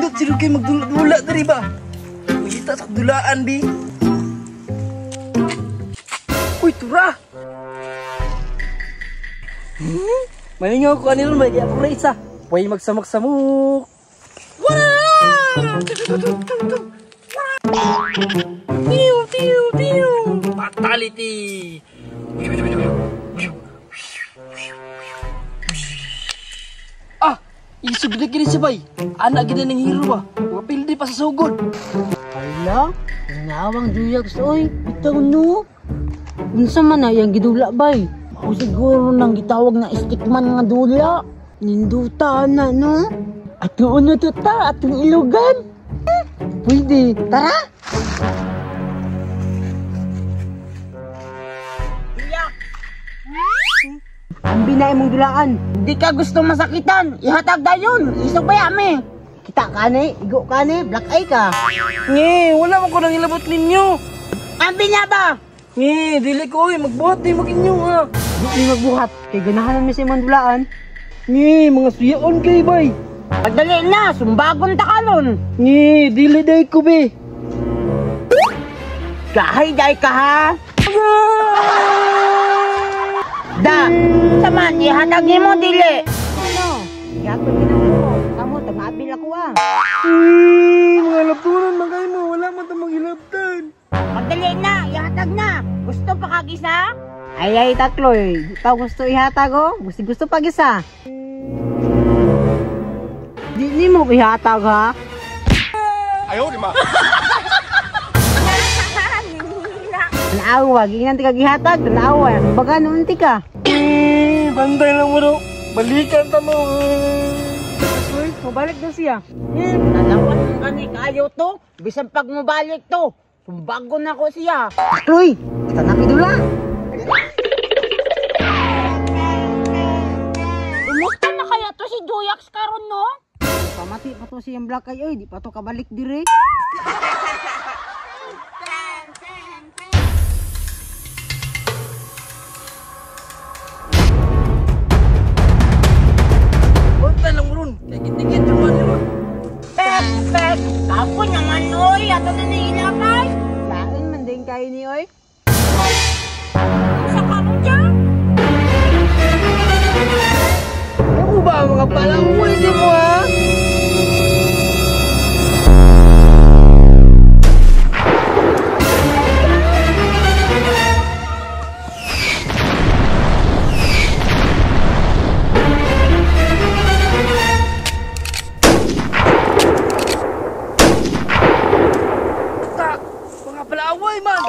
Nindot sila kay magdula-dula diri ba? Pangita sa dulaan bi. Uy, tura. Maningaw ko ani ron ba di ako ra isa. Way magsamok-samok. Wala! Tiu tiu tiu. Fatality. Ah, isog na kini siya bay. Anak gina ng hero ba? Mapildi pa sa sugod. Hala, nawang duyag oy. Bitaw no. Unsa man na yang gidula bay? Mao siguro nang gitawag na stickman nga dula. Ninduta na no. Atuon na to ta atong ilugan. Pwede, tara. Ang binay mong dulaan. Di ka gusto masakitan, ihatag dayon. Isog ba yami? Kita ka ni, igo ka ni, black eye ka. Ngi, wala man ko nang ilabot ninyo. Ang binya ba? Ngi, dili ko oy, magbuhat di mag inyo ha. Di magbuhat, kay ganahan mi sa imong dulaan. Ngi, mga suyaon kay bay. Pagdali na, sumbagon ta karon. Ngi, dili day ko be. Gahay day ka ha. Da, saman ihatag nimo dili. Ano? Gapon gina mo. Kamo tamabil ako ah. Mga laptunan man kayo mo, wala man ta magilabtan. Pagdali na, ihatag na. Gusto pa kag isa? Ay ay takloy, di pa gusto ihatag oh. Gusto gusto pag isa. Di nimo ihatag ha. Ayaw di ma. Tanawa, giingnan ti kag ihatag, tanawa. Baga noon ti ka. Bantay lang mo daw. Balikan ta mo. Uy, mabalik daw siya. Tanawan mo kani kaayo to. Bisan pag mobalik to, sumbagon ako siya. Takloy, kita na pidula. Kumusta na kaya to si Duyax karon no? Pamati pa to siyang black eye oy, di pa to kabalik dire. Bantay lang mo ron. Kay gitigit yung man ron. Pek, pek. Ako naman oy, ato na niilapay. Lain man din kayo ni oy. Sa karon dyan? Ako ba mga palaway di mo ha? Ta, mga palaway man.